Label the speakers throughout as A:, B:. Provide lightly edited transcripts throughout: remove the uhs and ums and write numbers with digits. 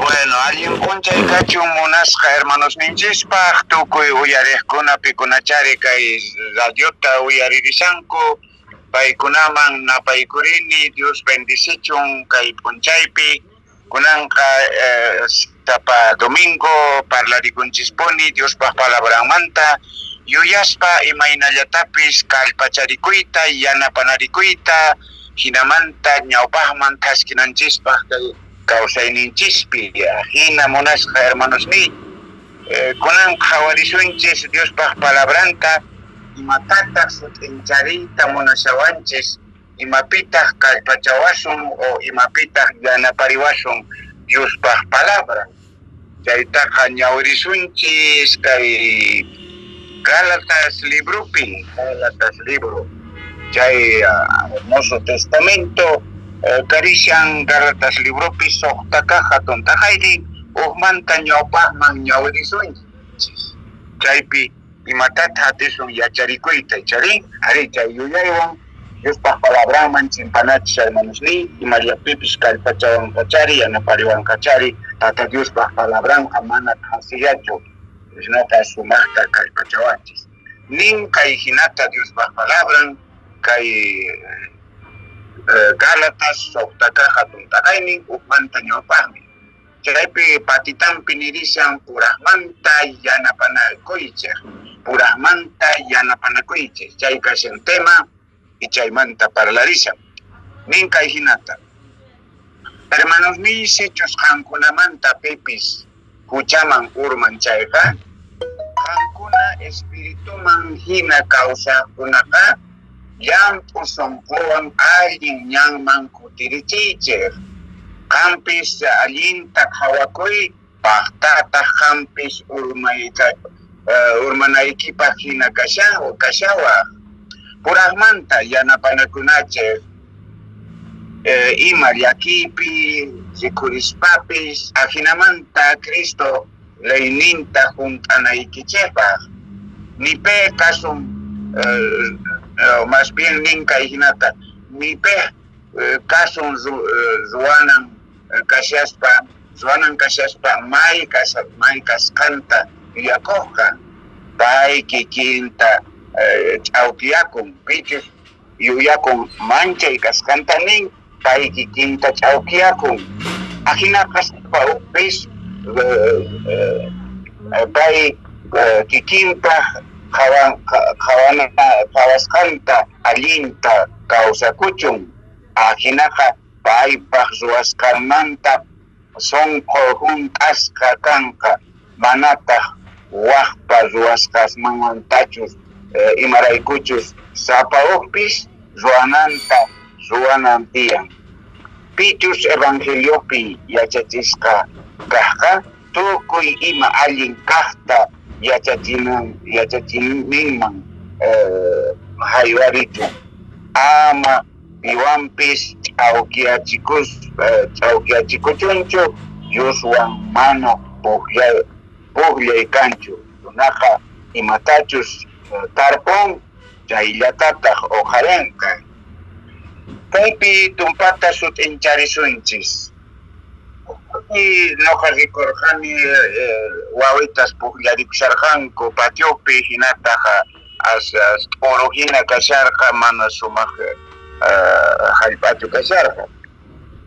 A: Bueno, allin p'unchay kachun munasqa hermanosninchispaq, tukuy uyariqkuna pikunachari kay radiota uyaririshanku, paykunaman napaykurini, Dios bendicichun kay p'unchaypi. Kunanqa sapa domingo parlaricunchispuni Diospaq palabranmanta, yuyaspa imaynallatapis kallpacharikuyta, yanapanarikuyta, hinamanta ñawpaqman thaskinanchispaq kay kawsayninchispi. Hina munasqa hermanosniy, kunan qhawarisunchis Diospaq palabranta, imatataq sut'inchariyta munashawanchis, imapitaq kallpachawasun o imapitaq yanapariwasun Diospaq palabra. Chaytaqa ñawirisunchis kay Gálatas libropi, Gálatas libro, chay Hermoso Testamento karishan Gálatas libropi suqta kaq hatun t'aqaynin hukmanta ñawpaqman ñawirisunchis. Chaypi imatataq atisun yacharikuyta, chari ari chay yuyaywan Diospaq palabranman chimpanachis hermanosniy, imallapipis kallpachawanqachari, yanapariwanqachari, Tata Diospaq palabranqa mana qhasillachu, sinoqa sumaqta kallpachawanchis. Nin kay hinata Diospaq palabran kay Gálatas suqta kaq hatun t'aqaynin hukmanta ñawpaqmi. Chaypi patitampi nirishan puraqmanta yanapanakuychik, puraqmanta yanapanakuychik, chay kashan tema y chaymanta parlarishan. Nin kay hinata. Hermanosniy, sichus qankunamanta pipis huchaman urman chayqa, qankuna espirituman hina kawsaqkunaqa llamp'u sunquwan allin ñanman kutirichiychik. Qampis allinta qhawakuy, paqtataq qampis urmanaykipaq hina kashawaq. Puraqmanta yanapanakunachik ima llakiypi rikhurispapis ajinamanta Cristo leyninta hunt'anaykichikpaq. Ni pe kasun, más bien nin kay hinata, ni pe kasun ruwanan kashaspa, ruwanan kashaspa may kasqanta yuyakuqqa, pay kikinta ch'awkiyakun, pichus yuyakun manchay kasqanta nin, pay kikinta ch'awkiyakun. Ajina kaspa ukpis pay kikinpaq qhawasqanta allinta kawsakuchun. Ajinaqa paypaq ruwasqanmanta sunqu hunt'asqa kanqa, manataq waqpa ruwasqasmantachus imaraykuchus sapa ukpis ruwananta ruwanan tiyan. Pichus evangeliopi yachachisqa kaqqa tukuy ima allin kaqta yachachininman haywarichun. Ama piwanpis ch'awkiyachikuchunchu, Dioswan mana pukllay kanchu. Runaqa imatachus tarpun chayllatataq uqharinqa. Kaypi tumpata sut'incharisunchis. Noqa rikurqani wawitas pukllarikusharqanku patiopi, hinataq t'uru hina kasharqa, mana sumaq hallp'achu kasharqa.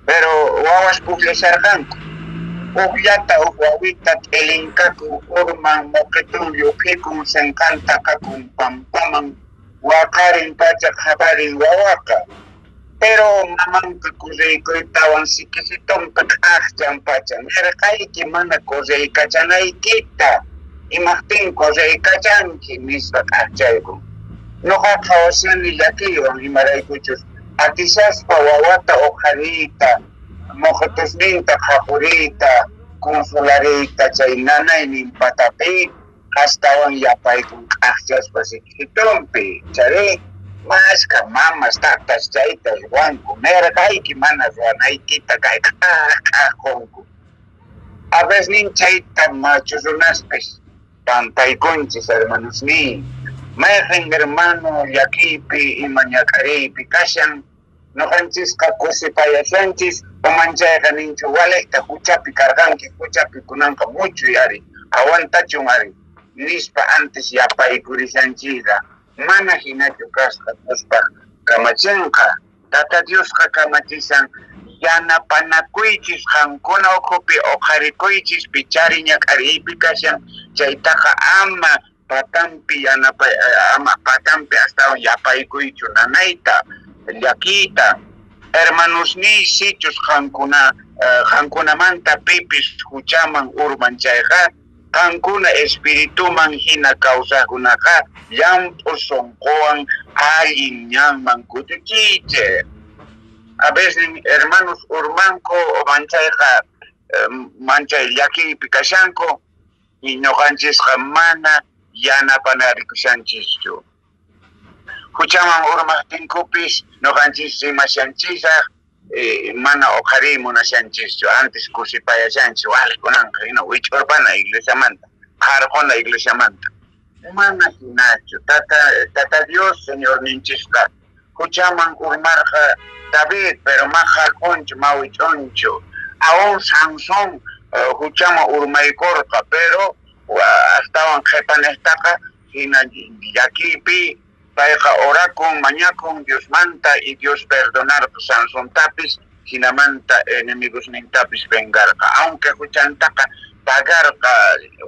A: Pero wawas pukllasharqanku. Ukllata uk wawita t'ilinkakun urman moqetun lluqhikun sinqanta kakun pampaman waqarin pacha qhaparin wawaqa. Pero mamanqa kurriykuytawan sikisitunpa k'aqchan pacha nirqayki mana kurriykachanaykita, imaqtin kurriykachanki nispa k'aqchaykun. Noqa qhawashani llakiywan imaraykuchus atishaspa wawata uqhariyta, moqetusninta qhapuriyta, consolariyta chay nanaynin patapi astawan yapaykun k'aqchaspa sikisitunpi. Chari mashka mamas tatas chayta ruwanku, nirqayki mana ruwanaykita kay k'aqk'aqkunku. A veces chayta machu runaspis pantaykunchis hermanosniy. Mayqin hermano llakiypi ima ñak'ariypi kashan, Noqanchisqa kusipayashanchis, umanchayqa ninchu walejta huchapi karqanki, huchapi kunanqa muchuy ari, aguantachun ari, nispa antes yapaykurishanchisqa. Mana hinachu kasqa Diospaq kamachinqa. Tata Diosqa kamachishan yanapanakuychis qankuna ukhupi uqharikuychis pichari ñak'ariypi kashan chaytaqa ama patampi yanapay, ama patampi astawan yapaykuychu nanayta, llakiyta. Hermanosniy, sichus qankunamanta pipis huchaman urman chayqa, qankuna espirituman hina kawsaqkunaqa llamp'u sunquwan allin ñanman kutichiychik. A veces hermanos urmanku manchayqa manchay llakiypi kashanku y ñuqanchisqa mana yanapanarikushanchischu. Huchaman urmaqtinkupis ñuqanchis rimashanchisaq, mana uqhariy munashanchischu, antes kusipayashanchis wale kunanqa hina wich'urpana iglesiamanta, qarquna iglesiamanta. Mana hinachu. Tata Dios Señorninchisqa huchaman urmarqa David, pero ma qarqunchu, ma wich'unchu. Aún Sansón huchaman urmaykurqa, pero astawan qhipanejtaqa hina llakiypi payqa orakun, mañakun Diosmanta y Dios perdonarqa Sansontapis, hinamanta enemigosnintapis vengarqa, aunque huchantaqa pagarqa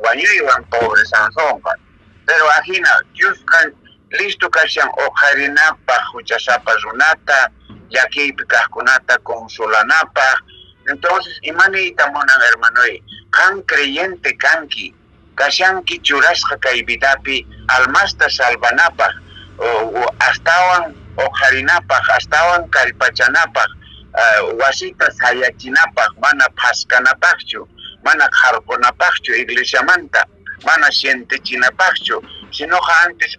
A: wañuywan pobre Sansonqa. Pero ajina Diosqa listo kashan uqharinapaq huchasapa runata, llakiypi kaqkunata consolanapaq. Entonces, imaniyta munan hermanoy, qan creyente kanki, kashanki churasqa kay vidapi almasta salvanapaq, astawan uqharinapaq, astawan kallpachanapaq, wasita sayachinapaq, mana phaskanapaqchu, mana qarqunapaqchu iglesiamanta, mana sientechinapaqchu, sinoqa antes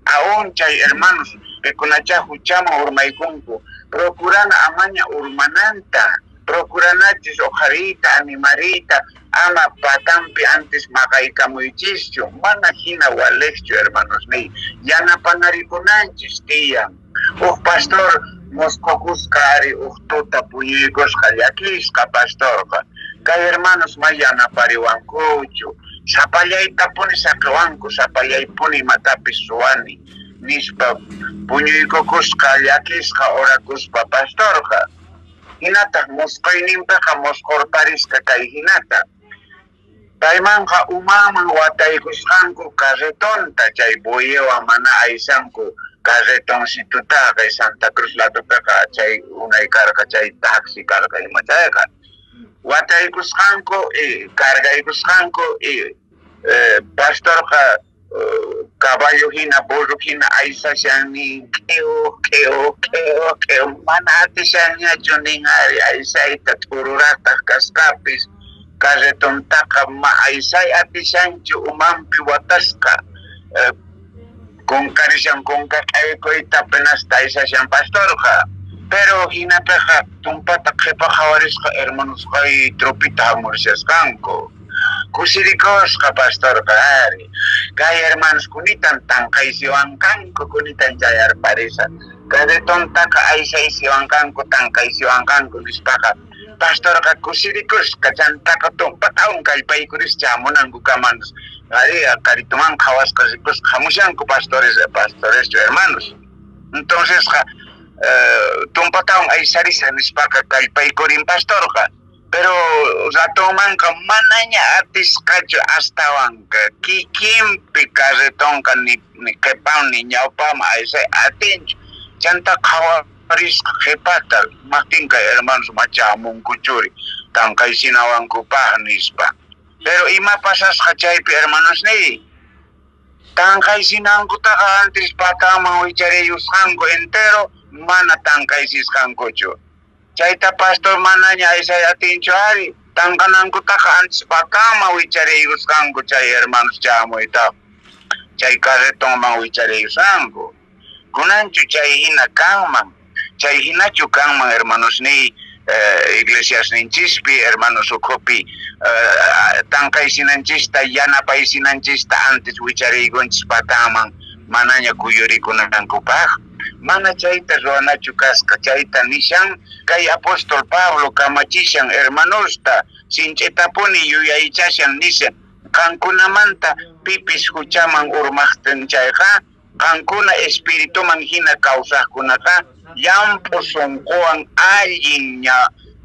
A: aún chay hermanos pikunacha huchaman urmaykunku, procurana amaña urmananta, procuranachis uqhariyta, animariyta, ama patampi antes maqaykamuychischu, mana hina walejchu hermanos niy, yanapanarikunanchis tiyan. Uj pastor mosqokusqa ari uj tuta puñuykusqa llakisqa pastorqa, kay hermanos ma yanapariwankuchu, sapallaytapuni saqiwanku, sapallaypuni imatapis ruwani nispa puñuykukusqa llakisqa orakuspa pastorqa. Hinataq mosqoyninpiqa mosqorparisqa kay hinata. Paymanqa umaman wataykusqanku carretonta, chay bueywan mana aysanku carretoncitutaqa, Santa Cruz ladopiqa chay unay karqa, chay taxi karqa ima chayqa. Wataykusqanku, cargaykusqanku, pastorqa caballo hina, burro hina aysashan nin, k'iw, k'iw, k'iw, k'iw, mana atishanñachu nin ari aysayta, t'ururataq kasqapis, carretontaqa ma aysay atishanchu umanpi watasqa, kunkarishan kunka q'aykuyta apenas aysashan pastorqa. Pero hinapiqa tumpata qhipa qhawarisqa hermanosqa tropita hamurishasqanku. Kusirikusqa pastorqa ari, kay hermanos kunitan tanqaysiwanqanku, kunitan chayarparisa, carretontaqa aysaysiwanqanku, tanqaysiwanqanku nispaqa pastorqa kusirikusqa, chantaqa tumpatawan kallpaykuris chamunanku kamanos. Ari qarituman qhawasqa rikusqa hamushanku pastores, pastores hermanos. Entonces tumpatawan aysarisa nispaqa kallpaykurin pastorqa. Pero ratomanqa manaña atisqachu astawanqa kikinpi carretonqa ni qhipan ni ñawpaman aysay atinchu. Chanta qhawarisqa qhipata maqtinqa hermanos machamunkuchuri tanqaysinawankupaq nispa. Pero ima pasasqa chaypi hermanos niy, tanqaysinankutaqa antes pataman wichariyusqanku entero mana tanqaysisqankuchu. Chayta pastor manaña aysay atinchu ari, tanqanankutaqa antes pataman wichariyusqanku chay hermanos chamuyta, chay carretonman wichariyusqanku. Kunanchu chay hina kanman, chay hinachu kanman hermanos niy, iglesiasninchispi, hermanos ukhupi, tanqaysinanchista, yanapaysinanchista antes wichariykunchis pataman manaña kuyurikunankupaq. Mana chayta ruwanachu kasqa, chayta nishan kay apóstol Pablo kamachishan hermanosta, sinch'itapuni yuyaychashan nishan, qankunamanta pipis huchaman urmaqtin chayqa, qankuna espirituman hina kawsaqkunaqa llamp'u sunquwan allin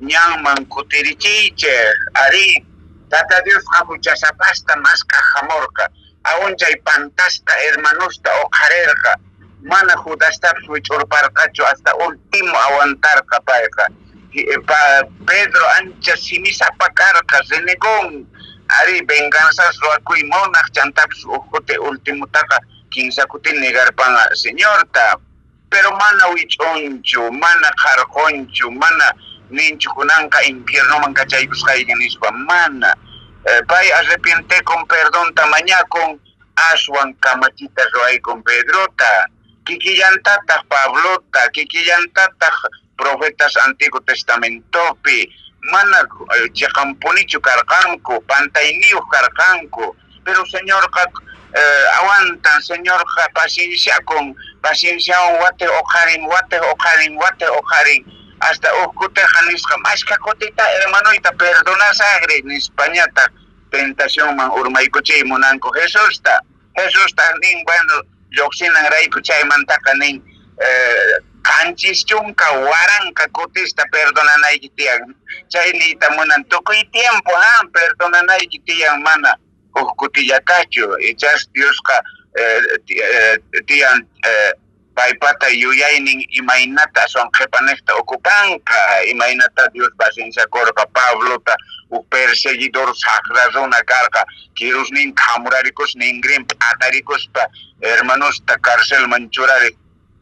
A: ñanman kutirichiychik. Arí, Tata Diosqa huchasapasta mask'aq hamurqa, aún chay pantasqa hermanosta uqharirqa, mana Judastapis wich'urparqachu, hasta último aguantarqa payqa. Pedro ancha simisapa karqa, renegón, arí, venganzas ruwakuy munaq, chantapis uj kuti ultimotaqa kinsa kutin negarpan Señorta. Pero mana wich'unchu, mana qarqunchu, mana ninchu kunanqa infiernoman kachaykusqayki nispa, mana. Pay arrepientekun, perdonta mañakun, aswan kamachita ruwaykun Pedrota, kikillantataq Pablota, kikillantataq profetas Antiguo Testamentopi, mana chiqampunichu karqanku, pantayniyuq karqanku, pero Señorqa aguantan, Señorqa pacienciakun, pacienciawan watiq uqharin, watiq uqharin, watiq uqharin, hasta uj kutiqa nisqa, mashkha kutita hermanoyta perdonasaqri nispañataq tentacionman urmaykuchiy munanku Jesusta. Jesustaq nin, bueno, lluqsinanrayku chaymantaqa nin, 70,000 kutista perdonanayki tiyan. Chay niyta munan tukuy tiempo, perdonanayki tiyan, mana huk kutillatachu. Ichas Diosqa tiyan paypata yuyaynin imaynata aswan qhipanejta ocupanqa, imaynata Dios pacienciakurqa Pablota, huk perseguidor saqra runa karqa, kirusnin khamurarikus ningrin p'atarikuspa hermanosta carcelman churariq.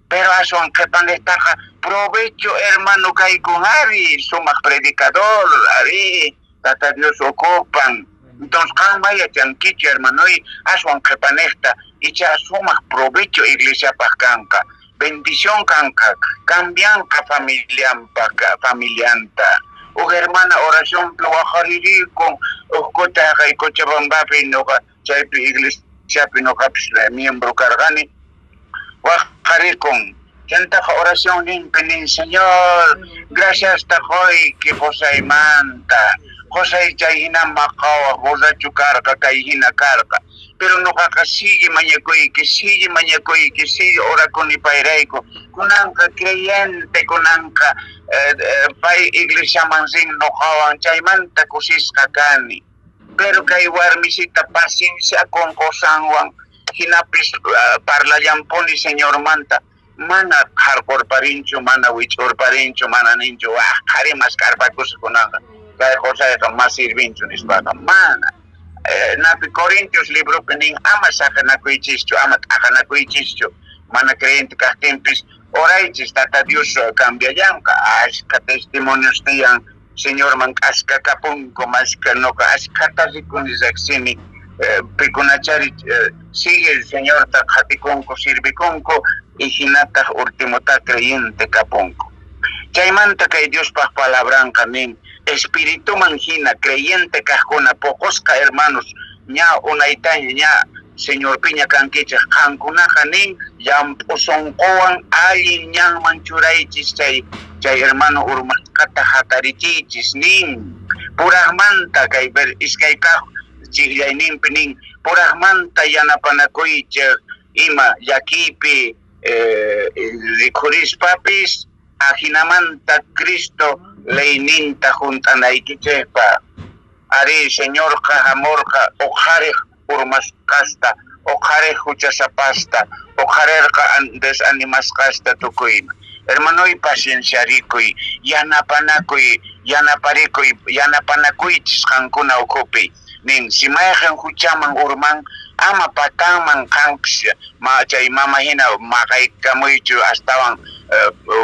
A: Pero aswan qhipanejtaqa provecho hermano kaykun ari, sumaq predicador ari, Tata Dios ocupan. Entonces qan yachankichu hermanoy, aswan qhipanejta icha sumaq provecho iglesiapaq kanqa, bendición kanqa, cambianqa familianpaq, familianta. Uj hermana oracionpi waqaririkun, uj kuti haqay Cochabambapi nuqa chaypi iglesiapi nuqapis miembro karqani, waqarikun. Chantaqa oración ninpi nin, Señor, gracias ta qoyki qosaymanta, qosay chay hina maqawaq, borracho karqa, kay hina karqa. Pero nuqaqa sigue mañakuyki, sigue mañakuyki, sigue orakuni payrayku. Kunanqa creyente, kunanqa pay iglesiaman rin nuqawan, chaymanta kusisqa kani. Pero kay warmisita paciencia con qosanwan, hinapis parlallampuni Señormanta, mana qarqurparinchu, mana wich'urparinchu, mana ninchu, waj qhari maskarpakusqa kunanqa, kay qosayqa mas sirvinchu nispaqa, mana. Napi Corintios libropi nin, ama saqenakuychischu, ama t'aqanakuychischu, mana creyente kaqtinpis oraychis, Tata Dios cambiallanqa. Ashka testimonios tiyan, Señorman k'askakapunku, mashka nuqa ashkhata rikuni riqsini, pikunachari sigue el Señorta qhatikunku, sirvikunku, y hinataq ultimota creyente kapunku. Chaymanta kay Diospaq palabranqa nin, espirituman hina creyente kaqkuna poqosqa hermanos, ña unaytaña, ña Señorpiña kankichik, qankunaqa nin, llamp'u sunquwan allin ñanman churaychis chay hermano urmasqata hatarichiychis nin. Puraqmanta kay iskay kaq chiqllayninpi nin, puraqmanta yanapanakuychik ima llakiypi rikhurispapis, ajinamanta Cristo leyninta junt'anaykichikpaq. Ari, Señorqa hamurqa uqhariq urmasqasta, uqhariq huchasapasta, uqharirqa desanimasqasta tukuyma. Hermanoy, pacienciarikuy, yanapanakuy, yanaparikuy, yanapanakuychis qankuna ukhupi. Nin, si mayqin huchaman urman, ama patanman qanpis chay mama hina maqaykamuychu, astawan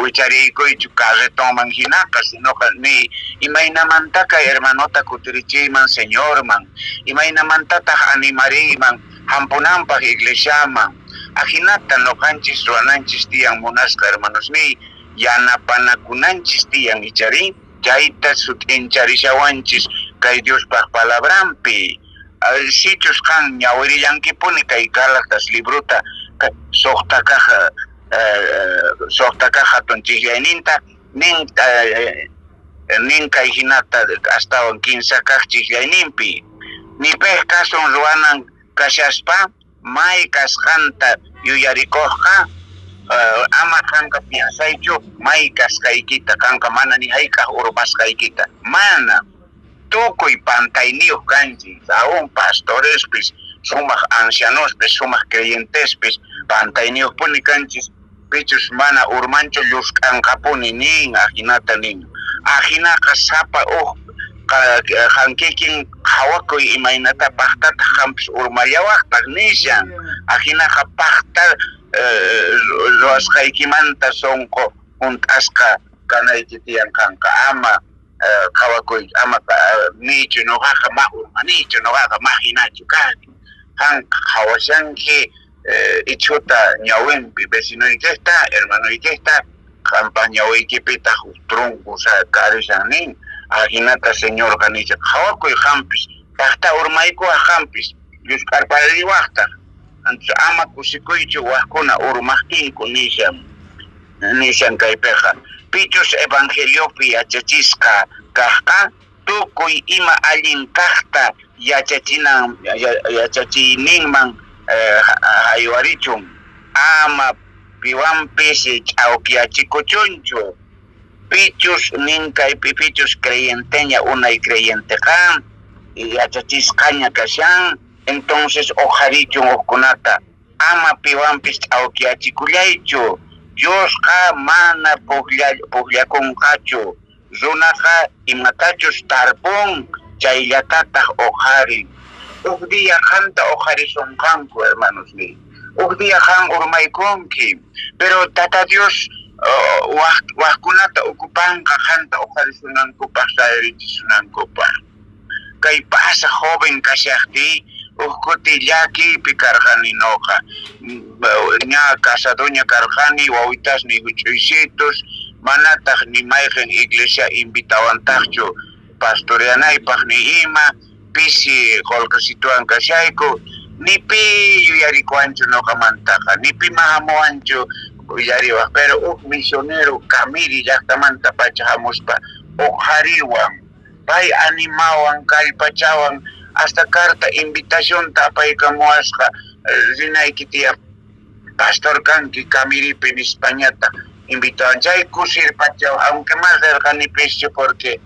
A: wicharikuychu carretonman hinaqa, sinoqa ni imaynamantaka hermanota kutirichiyman Señorman, imaynamantataq animariyman hampunanpaq iglesiaman. Ajinata nuqanchis ruwananchis tiyan munasqa hermanosniy, yanapanakunanchis tiyan ichari, chayta sut'incharishawanchis kay Diospaq palabranpi. Sichus qan ñawirillankipuni kay Gálatas librota, suqta kaq Suqta kaq hatun chiqllayninta nin, nin kay hinata astawan kinsa kaq chiqllayninpi. Ni pej kasun ruwanan kashaspa may kasqanta yuyarikuqqa, ama qanqa piensaychu may kasqaykita, qanqa mana ni hayk'aq urmasqaykita. Mana. Tukuy pantayniyuq kanchis, aún pastorespis, sumaq ancianospis, sumaq creyentespis pantayniyuqpuni kanchis, pichus mana urmanchu llusk'anqapuni nin, ajinata nin. Ajinaqa sapa uj qan kikin qhawakuy imaynata paqtataq qampis urmallawaqtaq nishan. Ajinaqa paqta ruwasqaykimanta sunqu hunt'asqa kanayki tiyan qanqa, ama qhawakuy, ama niychu nuqaqa ma urmanichu, nuqaqa ma hinachu kani. Qanqa qhawashanki ichhuta ñawinpi vecinoykikta, hermanoykikta, qanpaq ñawiykipitaq tronco karishan nin. Ajinata Señorqa nishan, qhawakuy qampis, paqta urmaykuwaq qampis, llusk'arpariwaqtaq. Entonces ama kusikuychu waqkuna urmaqtinku nishan, nishan kaypiqa. Pichus evangeliopi yachachisqa kaqqa tukuy ima allin kaqta yachachinan, yachachiyninman haywarichun, ama piwanpis ch'awkiyachikuchunchu. Pichus nin kaypi pichus creyenteña unay creyenteqa yachachisqaña kashan, entonces uqharichun uqkunata, ama piwanpis ch'awkiyachikullaychu. Diosqa mana pukllakunqachu, runaqa imatachus tarpun chayllatataq uqharin. Uj día qanta uqharisunqanku, hermanos ni. Uj día qan urmaykunki, pero Tata Dios waqkunata ocupanqa qanta uqharisunankupaq, sayarichisunankupaq. Kay pasa joven kashaqtiy uj kuti llakiypi karqani noqa. Ña casadoña karqani, wawitasniy huch'uysitus, manataq ni mayqin iglesia invitawantaqchu pastoreanaypaq ni ima, pisi qullqisituwan kashayku, ni pi yuyarikuwanchu noqamantaqa, ni pi mahamuwanchu willariwaq, pero uj misionero Camiri llaqtamanta pacha hamuspa uqhariwan, pay animawan, kallpachawan, hasta carta invitacionta apaykamuwasqa, rinayki tiyan, pastor kanki Camiripi nispañata invitawan. Chay kusirpachawan, aunque más rirqanipischu porque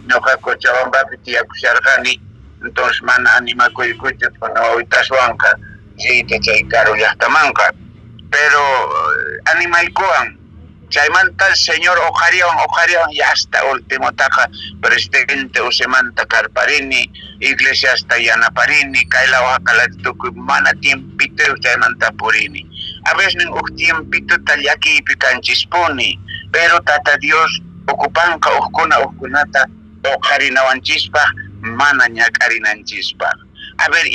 A: ñuqa Cochabambapi tiyakusharqani, entonces mana animakuykuchu wawitaswanqa riyta chay karu llaqtamanqa, pero animaykuwan. Chaymanta el Señor uqhariwan, uqhariwan, y hasta ultimotaqa presidente usemanta karparini, iglesiasta yanaparini, kay law haqalati tukuy mana tiempito chaymanta purini. A veces uj tiempituta llakiypi kanchispuni, pero Tata Dios ocupanqa uqkuna uqkunata uqharinawanchispaq, mana ñak'arinanchispaq. A ver,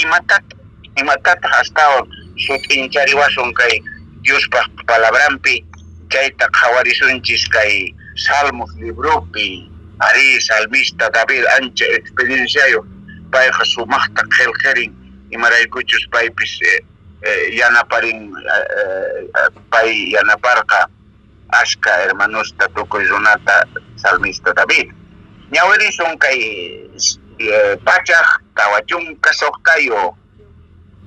A: imatataq astawan sut'inchariwasun kay Diospaq palabranpi, chayta qhawarisunchis kay Salmos libropi. Arí, salmista David ancha experienciayuq, payqa sumaqta qillqarin, imaraykuchus paypis yanaparin, pay yanaparqa ashka hermanosta tukuy runata salmista David. Ñawirisun kay pachaq tawachunka suqtayu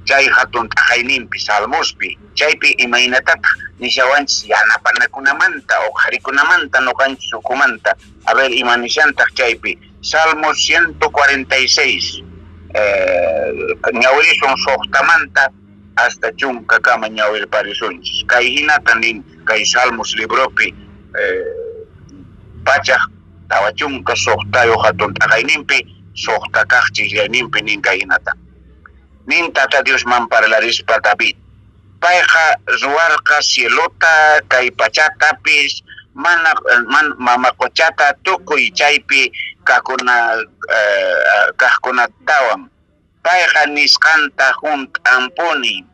A: chay hatun t'aqayninpi Salmospi, chaypi imaynatataq nishawanchis yanapanakunamanta uqharikunamanta nuqanchis ukhumanta. A ver, ima nishantaq chaypi Salmos 146, ñawirisun suqtamanta hasta chunkakama ñawirparisunchis. Kay hinata nin kay Salmos libropi, pachaq tawachunka suqtayuq hatun t'aqayninpi suqta kaq chiqllayninpi nin kay hinata. Nin Tata Diosman parlarispa David, payqa ruwarqa cielota kay pachatapis, mana mama qochata tukuy chaypi kaqkunatawan. Payqa nisqanta hunt'anpuni,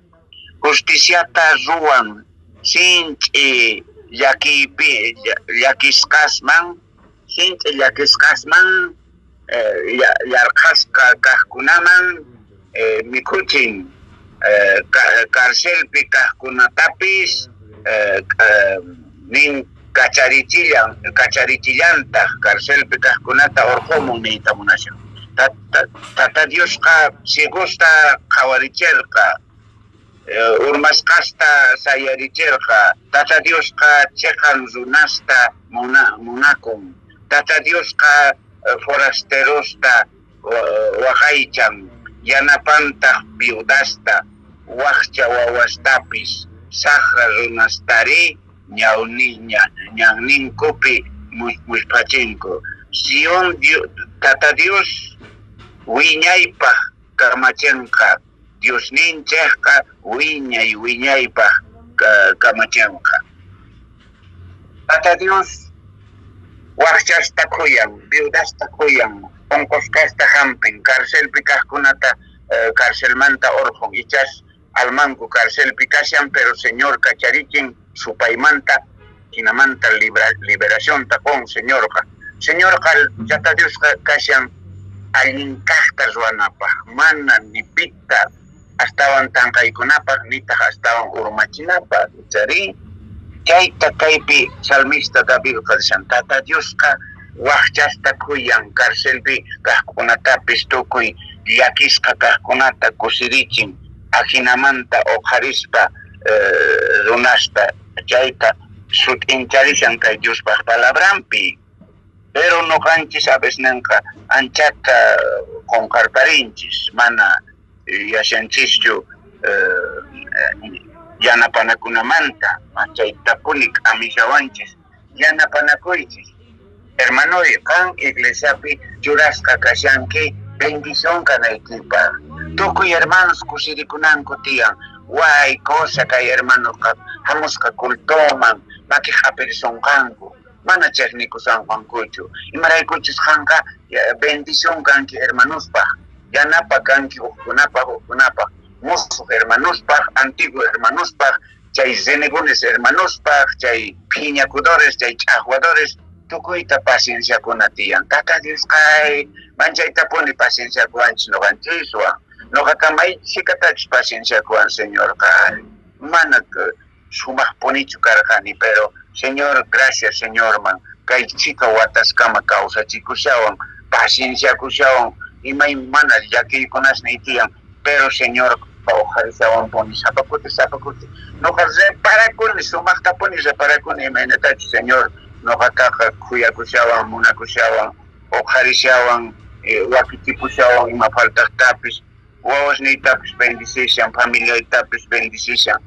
A: justiciata ruwan, sinch'i llakiypi llakisqasman, sinch'i llakisqasman, yarqhasqa kaqkunaman, mikhuchin, carcelpi kaqkunatapis nin kacharichillantaq carcelpi kaqkunata urqumun niyta munashan. Tata Diosqa ciegosta qhawaricherqa, urmasqasta sayaricherqa. Tata Diosqa cheqan runasta munakun. Tata Diosqa forasterosta waqaychan, yanapantaq viudasta, wajcha wawastapis, saqra runastari ñanninkupi musphachinku. Sion Tata Dios wiñaypaq kamachinqa, Diosninchikqa wiñay wiñaypaq kamachinqa. Tata Dios wajchasta khuyan, viudasta khuyan, onqosqasta hampin, carcelpi kaqkunata carcelmanta urqun, ichas almanku carcelpi kashan, pero Señor kacharichin supaymanta, hinamanta liberacionta qun Señorqa. Señorqa Tata Diosqa kashan allin kaqta ruwanapaq, mana ni pita astawan tanqaykunapaq, nitaq astawan urmachinapaq, ichari? Chayta kaypi salmista Davidqa nishan, Tata Diosqa wajchasta khuyan, carcelpi kaqkunatapis tukuy llakisqa kaqkunata kusirichin, ajinamanta uqharispa runasta, chayta sut'incharishan kay Diospaq palabranpi. Pero noqanchis a veces nenqa anchata qunqarparinchis, mana yashanchischu yanapanakunamanta, chaytapuni k'amishawanchis. Yanapanakuychis. Hermanoy, qan iglesiapi churasqa kashanki bendición kanaykipaq. Tukuy hermanos kusirikunanku tiyan. Way cosa kay hermanoqa hamusqa cultoman, maki qhapirisonqanku, mana chejnikusanqankuchu. Imaraykuchus qanqa bendición kanki hermanospaq, yanapa kanki hukkunapaq, hukkunapaq, musuq hermanospaq, antiguo hermanospaq, chay renegones hermanospaq, chay phiñakudores, chay ch'aqwadores, tukuyta pacienciakuna tiyan. Tata Diosqa manchaytapuni pacienciakuwanchis noqanchiswan. Noqaqa may chhikatachus pacienciakuwan Señorqa. Mana sumaqpunichu karqani, pero Señor, gracias Señorman, kay chhika wataskama kawsachikushawan, pacienciakushawan, imaymana llakiykunasniy tiyan, pero Señor uqharishawanpuni sapa kuti, sapa kuti. Noqa reparakuni, sumaqtapuni reparakuni imaynatachus Señor noqataqa khuyakushawan, munakushawan, uqharishawan, wakichipushawan ima faltaqtapis, wawasniytapis bendicishan, familiaytapis bendicishan.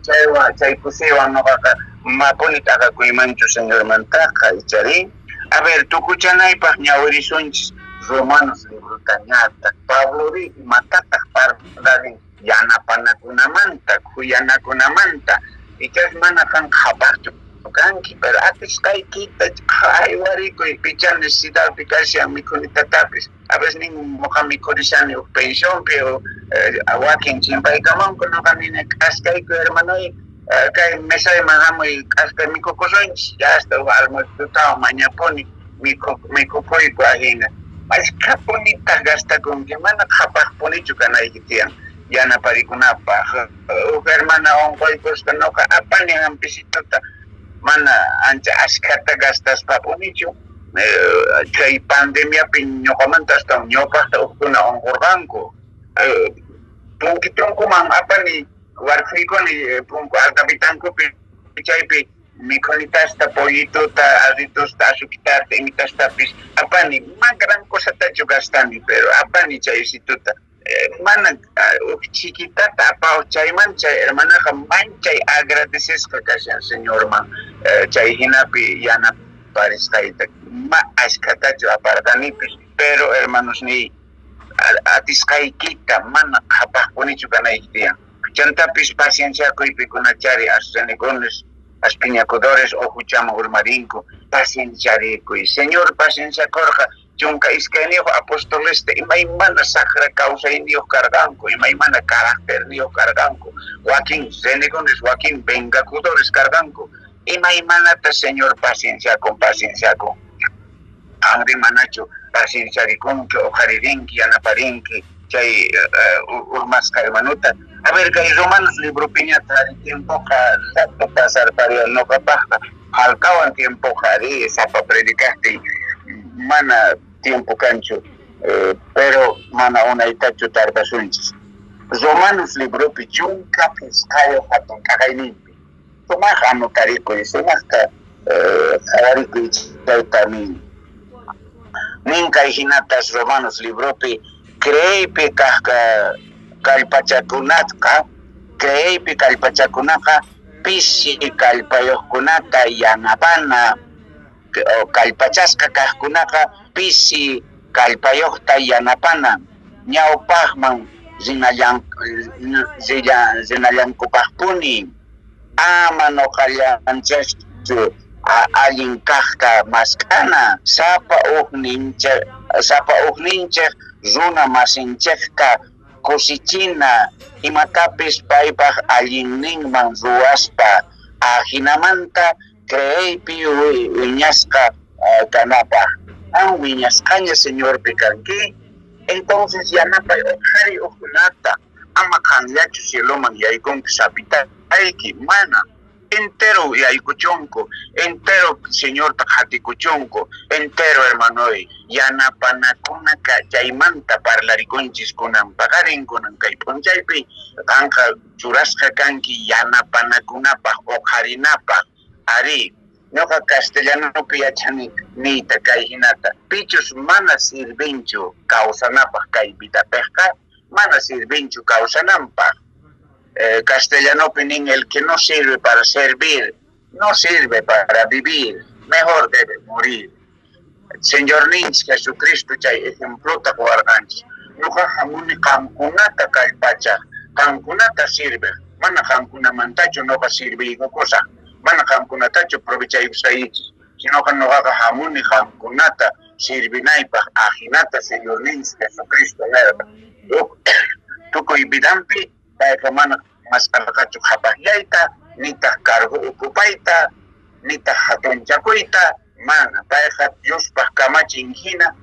A: Chaywan, chay kusiywan noqaqa mapuni t'aqakuymanchu Señormantaqa, ichari? A ver, tukuchanaypaq ñawirisunchis Romanos librotañataq. Pablori imatataq parlarin yanapanakunamanta, khuyanakunamanta, ichas mana qan qhapaqchu kanki, pero atisqaykita haywarikuy, pichá necesidadpi kashan mikhunitatapis. A veces nin noqa mikhurishani huk pensionpi o wakin chimpaykamanku, noqa nini k'askayku hermanoy, kay mesayman hamuy k'askay mikhukusunchis, ya hasta huk almuerzotawan mañapuni mikhukuyku ajina. Ashkhapunitaq gastakunki, mana qhapaqpunichu kanayki tiyan yanaparikunapaq. Huk hermana onqoykusqa noqa apani hampisituta, mana ancha ashkhata gastaspapunichu. Chay pandemiapi ñuqamanta astawan ñawpaqta hukkuna onqurqanku. Punkitunkuman apani warkhuykuni punku altapitankupi, chaypi mikhunitasta, pollituta, arritusta, azukitata, imitastapis apani. Ma gran cosatachu gastani, pero apani chay situta. Mana huk chiquitata apawaq chayman, chay hermanaqa manchay agradecesqa kashan Señorman, chay hinapi yanaparisqayta. Ma ashkhatachu aparqanipis, pero hermanos niy atisqaykita mana qhapaqpunichu kanayki tiyan. Chantapis pacienciakuypikunachari as renegones, as piñakudores o huchaman urmarinku, pacienciarikuy. Señor pacienciakurqa 12 apostolesta imaymana saqra kawsayniyuq karqanku, imaymana caracterniyuq karqanku, wakin renegones, wakin vengakudores karqanku. Imaymanata Señor pacienciakun, pacienciakun. Qanri manachu pacienciarikunki, uqharirinki, yanaparinki, Chay urmasqa hermanota. A ver, kay Romanos libropiñata tiempoqa rato pasarpariwan noqapaqqa halkawan tiempoqa ari sapa predicaqtiy mana tiempo kanchu, pero mana unaytachu tardasunchis. Romanos libropi 15 hatun t'aqayninpi sumaq anotarikuy, sumaqta qhawarikuy chayta nin. Nin kay hinatas Romanos libropi creeypi kaq kallpachakunaqa, creeypi kallpachakunaqa pisi kallpayuqkunata yanapana, kallpachasqa kaqkunaqa pisi kallpayuqta yanapana, ñawpaqman rinallankupaqpuni, ama nuqallanchikchu allin kaqta mask'ana, sapa ujninchik runa masinchikta kusichina, imatapis paypaq allinninman ruwaspa, ajinamanta creeypi wiñasqa kanapaq. An wiñasqaña Señorpi kanki, entonces yanapay uqhari uqkunata, ama qanllachu cieloman yaykunki sapitayki, mana. Entero yaykuchunku, entero Señorta qhatikuchunku, entero hermanoy, yanapanakuna chaymanta parlarikunchis kunan paqarin, kunan kay p'unchaypi, qanqa churasqa kanki yanapanakunapaq, uqharinapaq, ari. Ñuqa castellanopi yachani niyta kay hinata, pichus mana sirvinchu kawsanapaq kay vidapiqqa, mana sirvinchu kawsananpaq. Castellanopi nin, el que no sirve para servir, no sirve para vivir, mejor debe morir. Señor ninchik Jesucristo chay ejemplota qowarqanchik. Ñuqa hamuni qamkunata kallpachaq, qamkunata sirveq, mana qamkunamantachu ñuqa sirviykukusaq, mana qamkunatachu provechaykusqaykichik, sinoqa ñuqaqa hamuni qamkunata sirvinaypaq, ajinata Señor ninchik Jesucristo nerqa. Tukuy vidanpi payqa mana masqarqachu qhapaqyayta, nitaq cargo ocupayta, nitaq hatunchakuyta, mana. Payqa Diospaq kamachin hina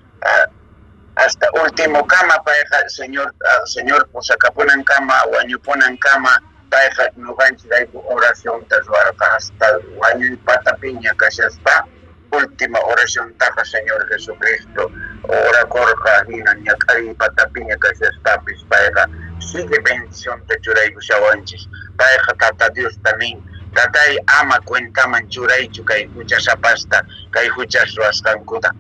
A: hasta último kama payqa Señor pusakapunan kama, wañupunan kama, payqa ñuqanchikrayku oracionta ruwarqa hasta wañuy patapiña kashaspa, última oraciontaqa Señor Jesucristo orakurqa hina ñak'ariy patapiña kashaspapis payqa sigue bendicionta churaykushawanchis. Payqa Tata Diosta nin, Tatay ama cuentaman churaychu kay huchasapasta, kay huchas ruwasqankuta,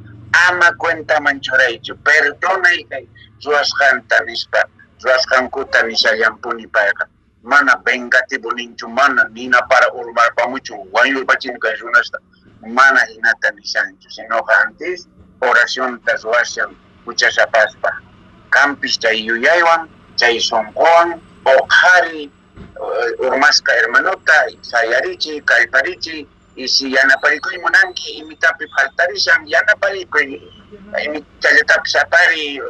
A: ama cuentaman churaychu, perdonay kay ruwasqanta nispa, ruwasqankuta nishallampuni payqa. Mana vengativo ninchu, mana nina para urmarpamuchu, wañurpachinu kay runasta, mana hinata nishanchu, sinoqa antes oracionta ruwashan huchasapaspa. Qampis chay yuyaywan, chay sunquwan, uqhari urmasqa hermanota, sayarichi, kallparichi, y si yanaparikuy munanki, imitapi faltarishan, yanaparikuy, imitallatapis apari,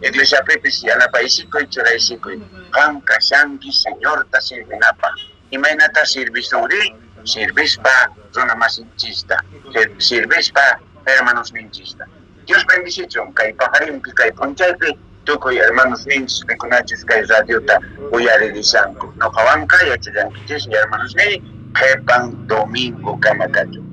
A: iglesiapipis yanapaysikuy, churaysikuy. Qan kashanki Señorta sirvinapaq. Imaynata sirvisunri? Sirvispa runa masinchista, sirvispa hermanos ninchista. Dios bendicichun kay paqarinpi, kay p'unchaypi, tukuy hermanos ninchis pikunachis kay radiota uyaririshanku. Nuqawanqa yachallankichis hermanos niy, qhipan domingo kama kachun.